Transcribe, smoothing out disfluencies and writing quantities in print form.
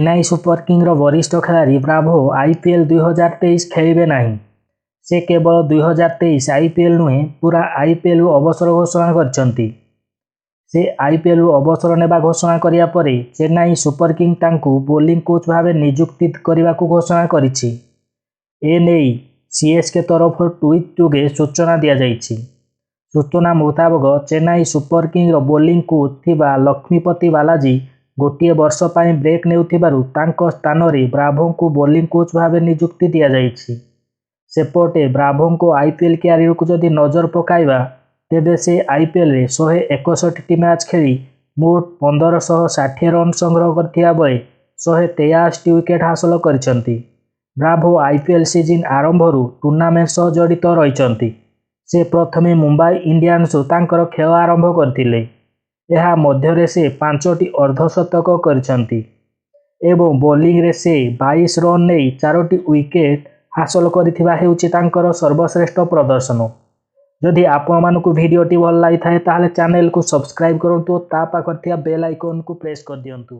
Chennai super କିଙ୍ଗର ବରିଷ୍ଠ ଖେଳାଳି bravo IPL 2023 ଖେଳିବେ ନାହିଁ। ସେ କେବଳ 2023 ଆଇପିଏଲ୍ ନୁହେଁ, ପୂରା ଆଇପିଏଲ୍ରୁ ଅବସର ଘୋଷଣା କରିଛନ୍ତି। ସେ ଆଇପିଏଲ୍ରୁ ଅବସର ନେବା ଘୋଷଣା କରିବା ପରେ ଚେନ୍ନାଇ ସୁପର କିଙ୍ଗ ତାଙ୍କୁ ବୋଲିଂ କୋଚ୍ ଭାବେ ନିଯୁକ୍ତି କରିବାକୁ ଘୋଷଣା କରିଛି। ଏନେଇ ସିଏସ୍କେ ତରଫରୁ ଟ୍ୱିଟ୍ ଯୋଗେ ସୂଚନା ଦିଆଯାଇଛି। ସୂଚନା ମୁତାବକ, ଚେନ୍ନାଇ ସୁପର କିଙ୍ଗର ବୋଲିଂ କୋଚ୍ ଥିବା ଲକ୍ଷ୍ମୀପତି ବାଲାଜୀ ଗୋଟିଏ ବର୍ଷ ପାଇଁ ବ୍ରେକ୍ ନେଉଥିବାରୁ ତାଙ୍କ ସ୍ଥାନରେ ବ୍ରାଭୋଙ୍କୁ ବୋଲିଂ କୋଚ୍ ଭାବେ ନିଯୁକ୍ତି ଦିଆଯାଇଛି। ସେପଟେ ବ୍ରାଭୋଙ୍କ ଆଇପିଏଲ୍ କ୍ୟାରିୟରକୁ ଯଦି ନଜର ପକାଇବା, ତେବେ ସେ ଆଇପିଏଲ୍ରେ 161ଟି ମ୍ୟାଚ୍ ଖେଳି ମୋଟ 1560 ରନ୍ ସଂଗ୍ରହ କରିଥିବା ବେଳେ 183ଟି ୱିକେଟ୍ ହାସଲ କରିଛନ୍ତି। ବ୍ରାଭୋ ଆଇପିଏଲ୍ ସିଜିନ୍ ଆରମ୍ଭରୁ ଟୁର୍ଣ୍ଣାମେଣ୍ଟ ସହ ଜଡ଼ିତ ରହିଛନ୍ତି। ସେ ପ୍ରଥମେ ମୁମ୍ବାଇ ଇଣ୍ଡିଆନ୍ସରୁ ତାଙ୍କର ଖେଳ ଆରମ୍ଭ କରିଥିଲେ। ଏହା ମଧ୍ୟରେ ସେ 5ଟି ଅର୍ଦ୍ଧଶତକ କରିଛନ୍ତି ଏବଂ ବୋଲିଂରେ ସେ 22 ରନ୍ ନେଇ 4ଟି ୱିକେଟ୍ ହାସଲ କରିଥିବା ହେଉଛି ତାଙ୍କର ସର୍ବଶ୍ରେଷ୍ଠ ପ୍ରଦର୍ଶନ। ଯଦି ଆପଣମାନଙ୍କୁ ଭିଡ଼ିଓଟି ଭଲ ଲାଗିଥାଏ, ତାହେଲେ ଚ୍ୟାନେଲକୁ ସବସ୍କ୍ରାଇବ୍ କରନ୍ତୁ ଓ ତା ପାଖରେ ଥିବା ବେଲ୍ ଆଇକନ୍କୁ ପ୍ରେସ୍ କରିଦିଅନ୍ତୁ।